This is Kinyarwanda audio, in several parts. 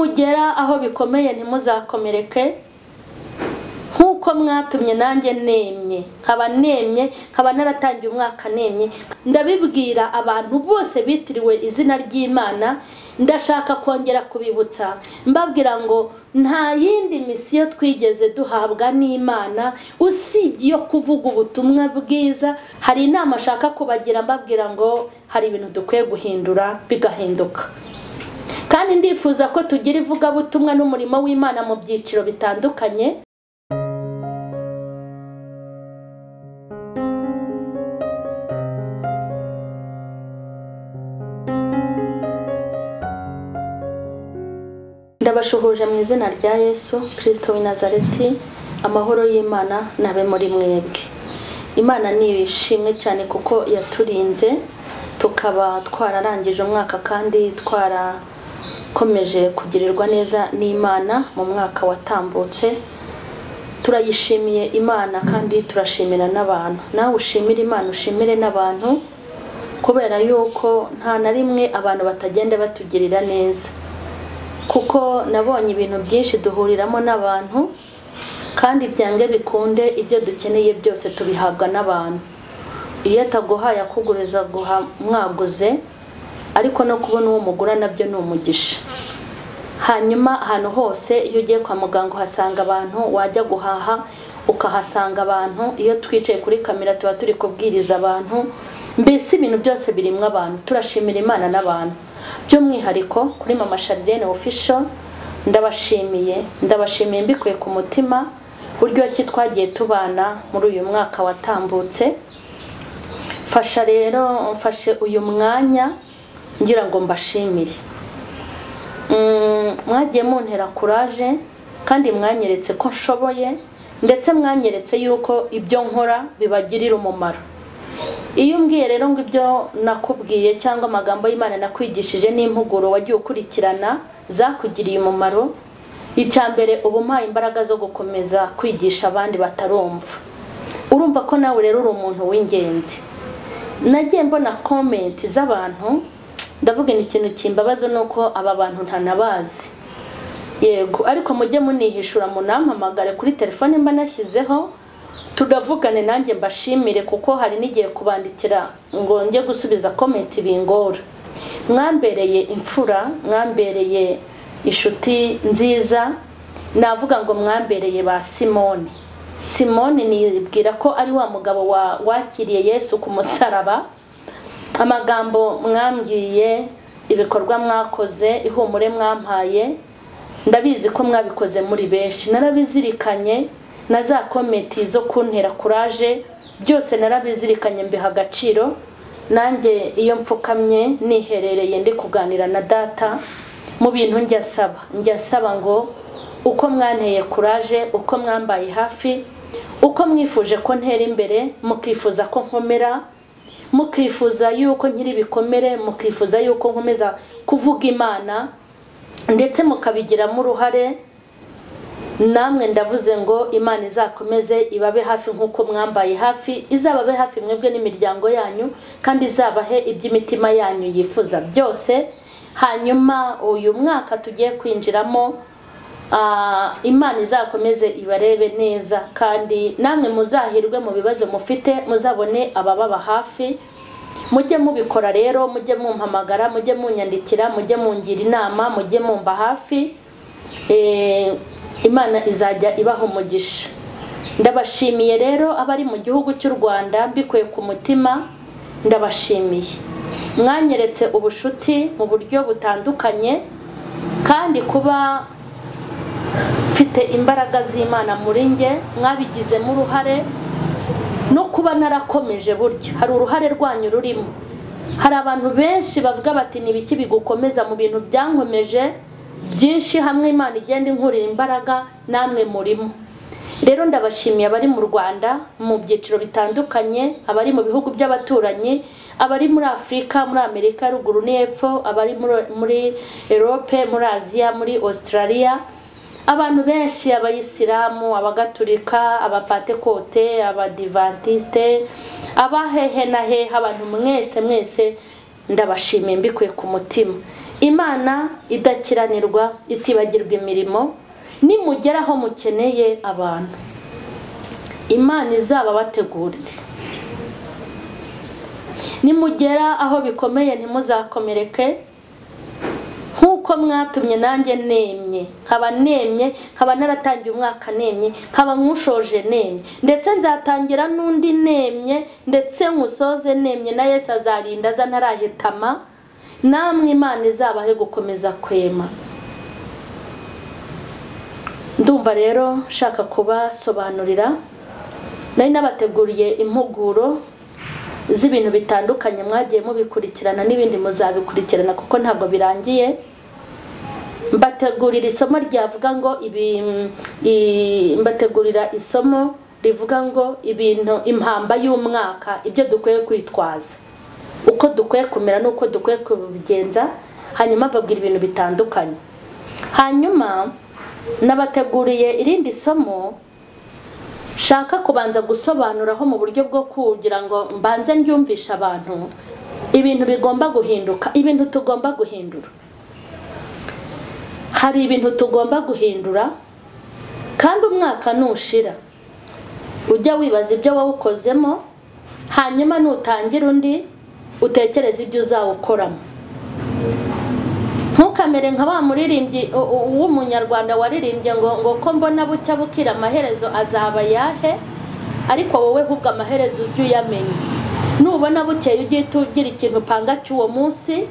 Nimugera aho bikomeye ntimuzakomereke nkuko mwatumye nanjye nemye, nkaba nemye, nkaba naratangiye umwaka nemye. Ndabibwira abantu bose bitiriwe izina ry'Imana, ndashaka kongera kubibutsa mbabwira ngo nta yindi misiyo twigeze duhabwa n'Imana usibye yo kuvuga ubutumwa bwiza. Hari inama ashaka kubagira mbabwira ngo hari ibintu dukwiye guhindura bigahinduka, kandi ndifuza ko tugira ivugabutumwa n'umurimo w'Imana mu byiciro bitandukanye. Ndabashuhuje mu izina rya Yesu Kristo w'i Nazareti, amahoro y'Imana nabe muri mwebwe. Imana nishimwe cyane kuko yaturinze tukaba twararangije umwaka kandi twarakomeje kugirirwa neza n'Imana mu mwaka watambutse. Turayishimiye Imana kandi turashimira n'abantu. Nawe ushimire Imana, ushimire n'abantu, kubera yuko nta na rimwe abantu batagenda batugirira neza. Kuko nabonye ibintu byinshi duhuriramo n'abantu, kandi byange bikunde ibyo dukeneye byose tubihabwa n'abantu. Iyo ataguhaye akuguriza guha mwaguze, ariko no kubona uwo mugura nabyo ni umugisha. Hanyuma ahantu hose iyo ugiye kwa muganga uhasanga abantu, wajya guhaha ukahasanga abantu, iyo twicaye kuri kamera tuba turi kubwiriza abantu, mbese ibintu byose birimo abantu. Turashimira Imana n'abantu. By'umwihariko kuri Mama Charlene Official ndabashimiye, ndabashimiye mbikuye ku mutima buryo ki twagiye tubana muri uyu mwaka watambutse. Fasha rero mfashe uyu mwanya ngira ngo mbashimire. Mwagiye muntera courage kandi mwanyeretse ko nshoboye, ndetse mwanyeretse yuko ibyo nkora bibagirira umumaro. Iyo umbwiye rero ngo ibyo nakubwiye cyangwa amagambo y'Imana nakwigishije n'impuguro wagiye ukurikirana zakugiriye umumaro, icyambere ubu mpaye imbaraga zo gukomeza kwigisha abandi batarumva. Urumva ko nawe rero uri umuntu w'ingenzi. Nagiye mbona comment z'abantu, ndavuga ni ikintu kimbabaza nuko aba bantu ntanabazi. Yego, ariko mujye munihishura munampamagare kuri telefone mba nashyizeho turavugane nanjye mbashimire, kuko hari nigiye kubandikira ngo nge gusubiza comment bingora. Mwambereye imfura, mwambereye inshuti nziza, navuga ngo mwambereye ba Simoni. Simoni nibwira ko ari wa mugabo wakiriye Yesu ku musaraba. Amagambo mwambwiye, ibikorwa mwakoze, ihumure mwampaye, ndabizi ko mwabikoze muri benshi, narabizirikanye. Na za kometi zo kuntera courage byose narabizirikanye mbiha agaciro. Nanjye iyo mfukamye niherereye ndi kuganira na data mu bintu njya saba ngo uko mwanteye courage, uko mwambaye hafi, uko mwifuje ko ntera imbere, mukifuza ko nkomera, mukifuza yuko nkiri bikomere, mukifuza yuko nkomeza kuvuga Imana, ndetse mukabigiramo uruhare. Namwe ndavuze ngo Imana izakomeze ibabe hafi nkuko mwambaye hafi, izababe hafi mwebwe n'imiryango yanyu, kandi izabahe iby'imitima yanyu yifuza byose. Hanyuma uyu mwaka tugiye kwinjiramo, Imana izakomeze ibarebe neza, kandi namwe muzahirwe mu bibazo mufite, muzabone abababa hafi. Mujye mubikora rero, mujye mumpamagara, mujye munyandikira, mujye mungira inama, mujye mumba hafi. Imana izajya ibaho umugisha. Ndabashimiye rero abari mu gihugu cy'u Rwanda mbikuye ku mutima, ndabashimiye. Mwanyeretse ubushuti mu buryo butandukanye, kandi kuba mfite imbaraga z'Imana muri nge mwabigizemo uruhare, no kuba narakomeje buryo hari uruhare rwanyu rurimo. Hari abantu benshi bavuga bati ni biki bigukomeza mu bintu byankomeje byinshi, hamwe Imana igenda inkurira imbaraga namwe murimo. Rero ndabashimiye abari mu Rwanda mu byiciro bitandukanye, abari mu bihugu by'abaturanyi, abari muri Afrika, muri Amerika ruguru n'epfo, abari muri Europe, muri Aziya, muri Australia, abantu benshi, abayisilamu, abagatulika, abapantekote, abadivantiste, abahehe na hehe, abantu mwese mwese ndabashimiye mbikuye ku mutima. Imana idakiranirwa itibagirwa imirimo, nimugera aho mukeneye abantu Imana izababategurire. Nimugera aho bikomeye ntimuzakomereke, nkuko mwatumye nanjye nemye, nkaba nemye, nkaba naratangiye umwaka nemye, nkaba nkushoje nemye, ndetse nzatangira n'undi nemye, ndetse nkusoze nemye, na Yesu azarinda aza ntarahitama. Namwe Imana izabahe gukomeza kwema. Ndumva rero nshaka kubasobanurira, nari nabateguriye impuguro z'ibintu bitandukanye, mwagiye mubikurikirana n'ibindi muzabikurikirana kuko ntabwo birangiye. Mbategurira isomo ryavuga ngo mbategurira isomo rivuga ngo ibintu impamba y'umwaka, ibyo dukwiye kwitwaza, uko dukwiye kumera n'uko dukwiye kubigenza, hanyuma babwira ibintu bitandukanye. Hanyuma nabateguriye irindi somo shaka kubanza gusobanuraho mu buryo bwo kugira ngo mbanze ndyumvisha abantu ibintu bigomba guhinduka, ibintu tugomba guhindura. Hari ibintu tugomba guhindura, kandi umwaka nushira ujya wibaza ibyo wawukozemo, hanyuma nutangira undi utekereza ibyo uzawukoramo. Ntukamere nka wa muririmbyi w'umunyarwanda waririmbye ngo ko mbona bucya bukira amaherezo azaba yahe, ariko wowe hubwo amaherezo ujye uyamenya. Nubona bukeye ujye ugira ikintu upanga cy'uwo munsi.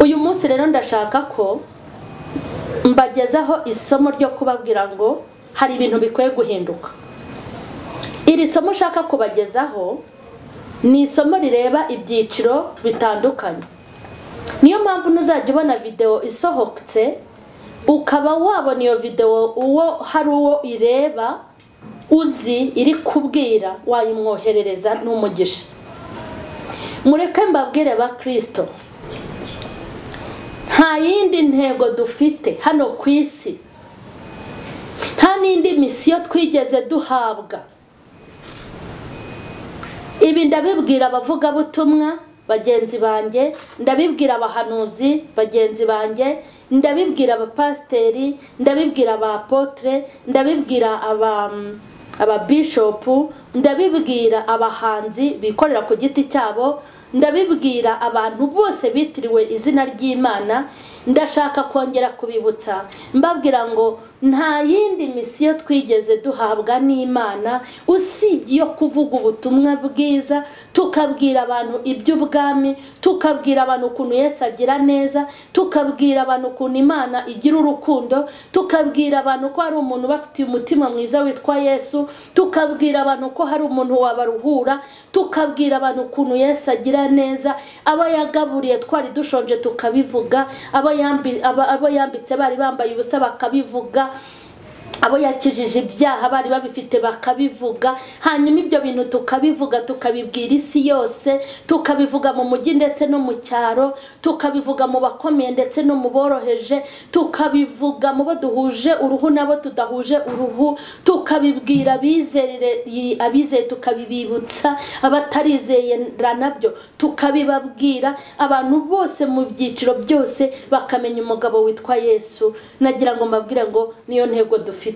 Uyu munsi rero ndashaka ko mbagezaho isomo ryo kubabwira ngo hari ibintu bikwiye guhinduka. Iri somo nshaka kubagezaho ni isomo rireba ibyiciro bitandukanye. Niyo mpamvu nuzajya ubona video isohotse ukaba wabona iyo video uwo hari uwo ireba uzi iri kubwira, wayimwoherereza n'umugisha. Mureke mbabwire ba Kristo, nta yindi ntego dufite hano ku isi, nta n'indi misiyo twigeze duhabwa. Ibi ndabibwira abavugabutumwa bagenzi banjye, ndabibwira abahanuzi bagenzi banjye, ndabibwira abapasiteri, ndabibwira abapotre, ndabibwira ababishopu, ndabibwira abahanzi bikorera ku giti cyabo, ndabibwira abantu bose bitiriwe izina ry'Imana. Ndashaka kongera kubibutsa mbabwira ngo nta yindi misiyo twigeze duhabwa n'Imana usibye iyo kuvuga ubutumwa bwiza, tukabwira abantu iby'ubwami, tukabwira abantu ukuntu Yesu agira neza, tukabwira abantu ukuntu Imana igira urukundo, tukabwira abantu ko hari umuntu bafitiye umutima mwiza witwa Yesu, tukabwira abantu ko hari umuntu wabaruhura, tukabwira abantu ukuntu Yesu agira neza, abo yagaburiye twari dushonje tukabivuga, abo yambitse bari bambaye ubusa bakabivuga, abo yakijije ibyaha bari babifite bakabivuga. Hanyuma ibyo bintu tukabivuga, tukabibwira isi yose, tukabivuga mu mujyi ndetse no mu cyaro, tukabivuga mu bakomeye ndetse no mu boroheje, tukabivuga mu bo duhuje uruhu nabo tudahuje uruhu, tukabibwira abizeye tukabibibutsa, abatarizera nabyo tukabibabwira, abantu bose mu byiciro byose bakamenya umugabo witwa Yesu. Nagira ngo mbabwire ngo niyo ntego dufite.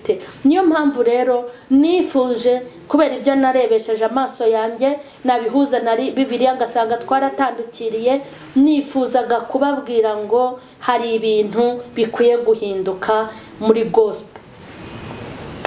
Niyo mpamvu rero nifuje, kubera ibyo narebesheje amaso yanjye nabihuza na Bibiliya ngasanga twaratandukiriye, nifuzaga kubabwira ngo hari ibintu bikwiye guhinduka muri gospel.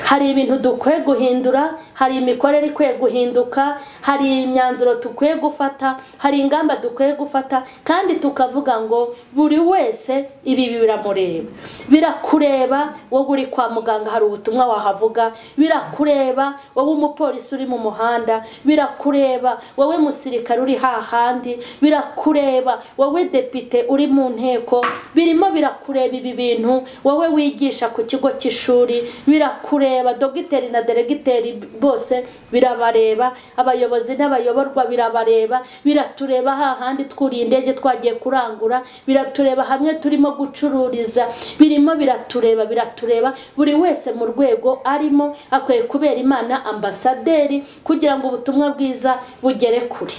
Hari ibintu dukwiye guhindura, hari imikorere ikwiye guhinduka, hari imyanzuro dukwiye gufata, hari ingamba dukwiye gufata, kandi tukavuga ngo buri wese ibi biramureba. Birakureba wowe uri kwa muganga hari ubutumwa wahavuga, birakureba wowe umupolisi uri mu muhanda, birakureba wowe musirikare uri hahandi, birakureba wowe depite uri mu nteko, birimo birakureba ibi bintu wowe wigisha ku kigo cy'ishuri, birakureba dogiteri na deregiteri bose birabareba, abayobozi n'abayoborwa birabareba, biratureba hahandi twuriye indege twagiye kurangura, biratureba hamwe turimo gucururiza, birimo biratureba, biratureba buri wese mu rwego arimo akwiye kubera Imana ambasaderi kugira ngo ubutumwa bwiza bugere kure.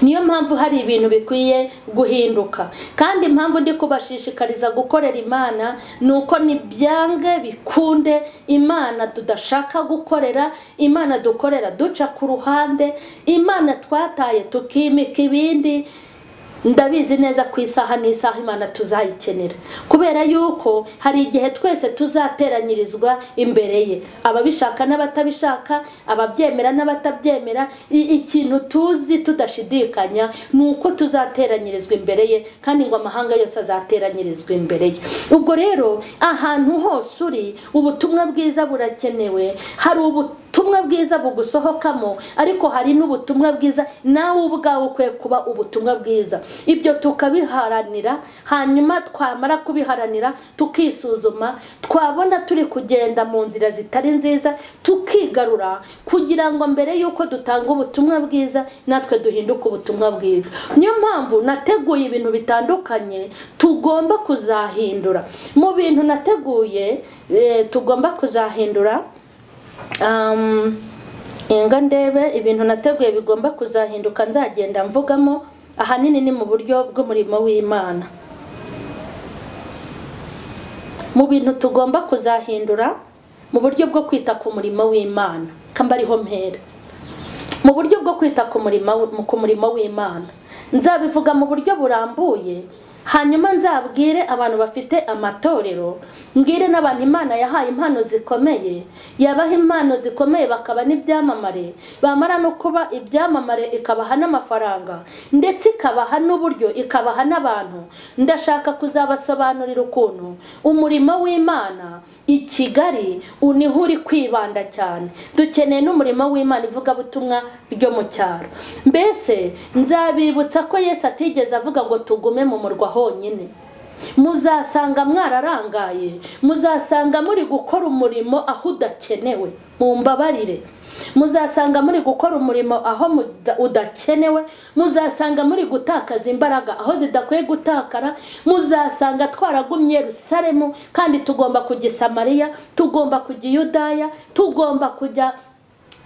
Niyo mpamvu hari ibintu bikwiye guhinduka. Kandi impamvu ndi kubashishikariza gukorera Imana nuko nibyange bikunde, Imana tudashaka gukorera, Imana dukorera duca ku ruhande, Imana twataye tukimika ibindi. Ndabizi neza ku isaha n'isaha Imana tuzayikenera, kubera yuko hari igihe twese tuzateranyirizwa imbere ye, ababishaka n'abatabishaka, ababyemera n'abatabyemera. Ikintu tuzi tudashidikanya nuko tuzateranyirizwa imbere ye, kandi ngo amahanga yose azateranyirizwa imbere ye. Ubwo rero ahantu hose uri, ubutumwa bwiza burakenewe. Hari ubutumwa bwiza bugusohokamo, ariko hari n'ubutumwa bwiza nawe ubwawe ukwiye kuba ubutumwa bwiza. Ibyo tukabiharanira, hanyuma twamara kubiharanira tukisuzuma, twabona turi kugenda mu nzira zitari nziza tukigarura, kugira ngo mbere yuko dutanga ubutumwa bwiza natwe duhinduke ubutumwa bwiza. Niyo mpamvu nateguye ibintu bitandukanye tugomba kuzahindura. Mu bintu nateguye tugomba kuzahindura, inga ndebe ibintu nateguye bigomba kuzahinduka nzagenda mvugamo, ahanini ni mu buryo bw'umurimo w'Imana. Mu bintu tugomba kuzahindura mu buryo bwo kwita ku murimo w'Imana, kamba ariho mpera. Mu buryo bwo kwita ku murimo w'Imana nzabivuga mu buryo burambuye, hanyuma nzabwire abantu bafite amatorero, mbwire n'abantu Imana yahaye impano zikomeye, yabaha impano zikomeye bakaba n'ibyamamare, bamara no kuba ibyamamare ikabaha n'amafaranga, ndetse ikabaha n'uburyo, ikabaha n'abantu. Ndashaka kuzabasobanurira ukuntu umurimo w'Imana i Kigali uniho uri kwibanda cyane. Dukeneye n'umurimo w'Imana ivugabutumwa ryo mu cyaro. Mbese nzabibutsa ko Yesu atigeze avuga ngo tugume mu murwa honyine. Muzasanga mwararangaye, muzasanga muri gukora umurimo aho udakenewe, mumbabarire. Muzasanga muri gukora umurimo aho udakenewe, muzasanga muri gutakaza imbaraga aho zidakwiye gutakara, muzasanga twaragumye Yerusalemu kandi tugomba kujya Samariya, tugomba kujya Yudaya, tugomba kujya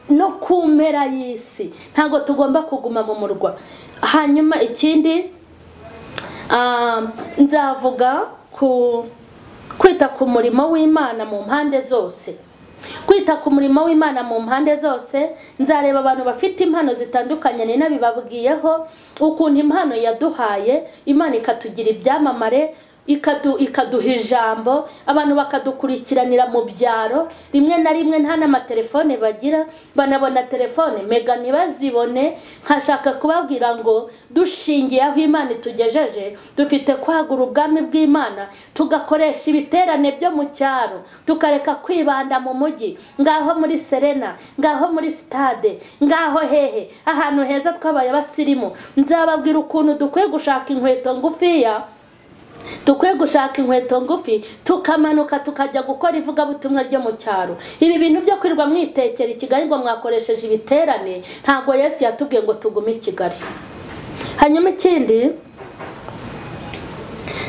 no ku mpera y'isi. Ntabwo tugomba kuguma mu murwa. Hanyuma ikindi nzavuga ku kwita ku murimo w'Imana mu mpande zose. Kwita ku murimo w'Imana mu mpande zose, nzareba abantu bafite impano zitandukanye, ni nabibabwiyeho ukuntu impano yaduhaye Imana ikatugira ibyamamare, ikaduha ijambo, abantu bakadukurikiranira mu byaro, rimwe na rimwe nta n'amatelefone bagira, banabona telefone mega ntibazibone. Nkashaka kubabwira ngo dushingiye aho Imana itugejeje, dufite kwagura ubwami bw'Imana, tugakoresha ibiterane byo mu cyaro, tukareka kwibanda mu mujyi, ngaho muri Serena, ngaho muri stade, ngaho hehe, ahantu heza twabaye abasirimu. Nzababwira ukuntu dukwiye gushaka inkweto ngufiya, dukwiye gushaka inkweto ngufi tukamanuka tukajya gukora ivugabutumwa ryo mu cyaro. Ibi bintu byo kwirwa mwitekera i Kigali ngo mwakoresheje ibiterane, ntabwo Yesu yatubwiye ngo tugume i Kigali. Hanyuma ikindi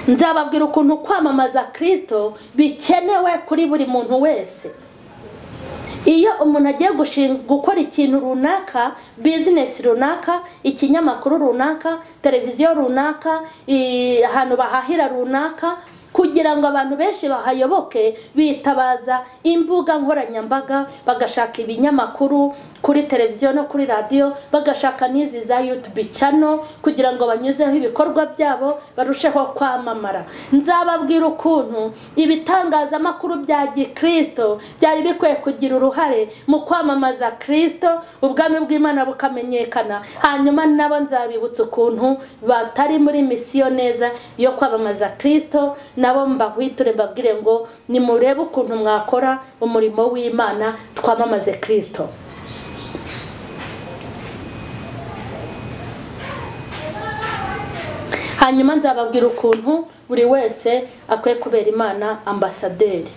nzababwira ukuntu kwamamaza Kristo bikenewe kuri buri muntu wese. Iyo umuntu agiye gukora ikintu runaka, business runaka, ikinyamakuru runaka, televiziyo runaka, ahantu bahahira runaka, kugira ngo abantu benshi bahayoboke, bitabaza imbuga nkoranyambaga, bagashaka ibinyamakuru kuri televiziyo no kuri radio, bagashaka n'izi za YouTube channel kugira ngo banyuzeho ibikorwa byabo barusheho kwamamara. Nzababwira ukuntu ibitangazamakuru bya Gikristo byari bikwiye kugira uruhare mu kwamamaza Kristo, ubwami bw'Imana bukamenyekana. Hanyuma nabo nzabibutsa ukuntu batari muri misiyo neza yo kwamamaza Kristo, nabo mbahwiture mbabwire ngo nimurebe ukuntu mwakora umurimo w'Imana twamamaze Kristo. Hanyuma nzababwira ukuntu buri wese akwiye kubera Imana ambasaderi.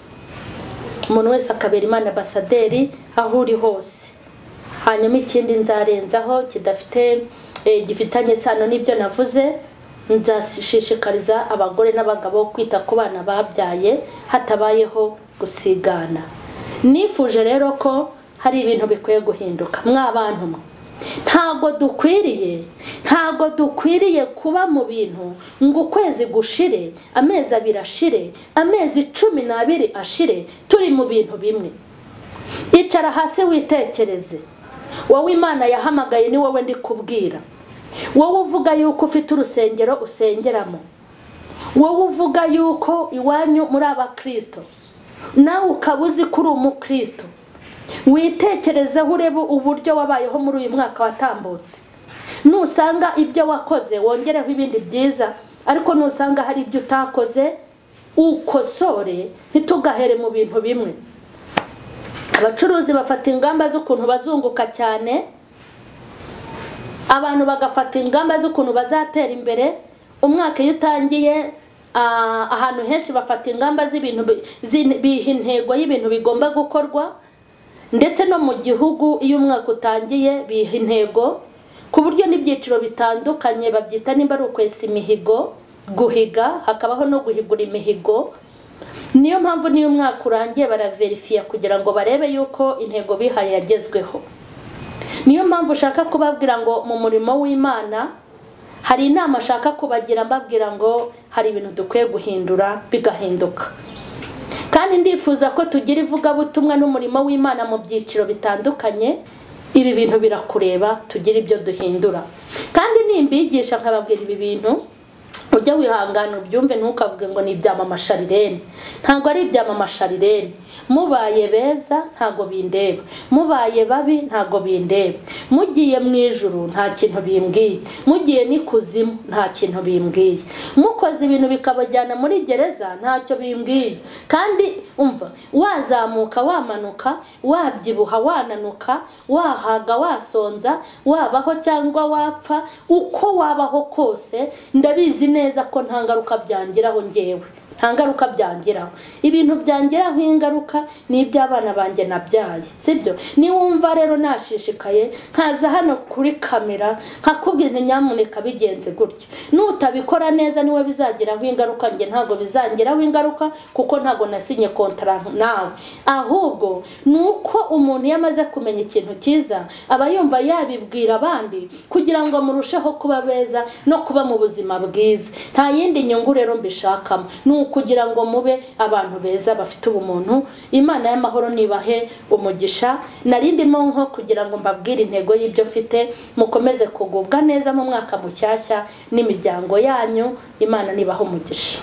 Umuntu wese akabera Imana ambasaderi aho uri hose. Hanyuma ikindi nzarenzaho kidafite gifitanye isano n'ibyo navuze, nzashishikariza abagore n'abagabo kwita ku bana babyaye hatabayeho gusigana. Nifuje rero ko hari ibintu bikwiye guhinduka mwabantu mwe. Ntago dukwiriye kuba mu bintu ngo ukwezi gushire, amezi abiri ashire, amezi 12 ashire, turi mu bintu bimwe. Icara hasi witekereze. Wowe Imana yahamagaye ni wowe ndi kubwira. Wowe uvuga yuko ufite urusengero usengeramo, wowe uvuga yuko iwanyu muri abakristo, nawe ukaba uzi ko uri umukristo, witekerezeho urebe uburyo wabayeho muri uyu mwaka watambutse. Nusanga ibyo wakoze wongereho ibindi byiza, ariko nusanga hari ibyo utakoze ukosore, ntitugahere mu bintu bimwe. Abacuruzi bafata ingamba z'ukuntu bazunguka cyane, abantu bagafata ingamba z'ukuntu bazatera imbere. Umwaka iyo utangiye, ahantu henshi bafata ingamba z'ibintu, biha intego y'ibintu bigomba gukorwa, ndetse no mu gihugu iyo umwaka utangiye biha intego ku buryo n'ibyiciro bitandukanye babyita nimba ari ukwesa imihigo, guhiga, hakabaho no guhigura imihigo. Niyo mpamvu niyo umwaka urangiye baraverifiya kugira ngo barebe yuko intego bihaye yagezweho. Niyo mpamvu ushaka kubabwira ngo mu murimo w'Imana hari inama ashaka kubagira, mbabwira ngo hari ibintu dukwiye guhindura bigahinduka. Kandi ndifuza ko tugira ivugabutumwa n'umurimo w'Imana mu byiciro bitandukanye. Ibi bintu birakureba, tugira ibyo duhindura. Kandi nimbigisha nkababwira ibi bintu, ujya wihangana ubyumve, ntukavuge ngo ni ibya mama Sharirene. Ntabwo ari ibya mama Sharirene. Mubaye beza ntago bindeba, mubaye babi ntago bindeba, mugiye mu ijuru nta kintu bimbwiye, mugiye n'ikuzimu nta kintu bimbwiye, mukoze ibintu bikabajyana muri gereza ntacyo bimbwiye. Kandi umva, wazamuka wamanuka, wabyibuha wananuka, wahaga wasonza, wabaho cyangwa wapfa, uko wabaho kose ndabizi neza ko nta ngaruka byangiraho ngewe. Nta ngaruka byangiraho. Ibintu byangiraho ingaruka ni iby'abana banjye nabyaye, sibyo? Niwumva rero nashishikaye nkaza hano kuri kamera nkakubwira nti nyamuneka bigenze gutyo, nutabikora neza niwe bizagiraho ingaruka, nge ntago bizangiraho ingaruka kuko ntago nasinye contrat nawe. Ahubwo nuko umuntu yamaze kumenya ikintu cyiza aba yumva yabibwira abandi kugira ngo murusheho kuba beza no kuba mu buzima bwiza. Nta yindi nyungu rero mbishakamo, kugira ngo mube abantu beza bafite ubumuntu. Imana y'amahoro nibahe umugisha. Narindimo nko kugira ngo mbabwire intego y'ibyo mfite, mukomeze kugubwa neza mu mwaka mushyashya n'imiryango yanyu. Imana nibahe umugisha.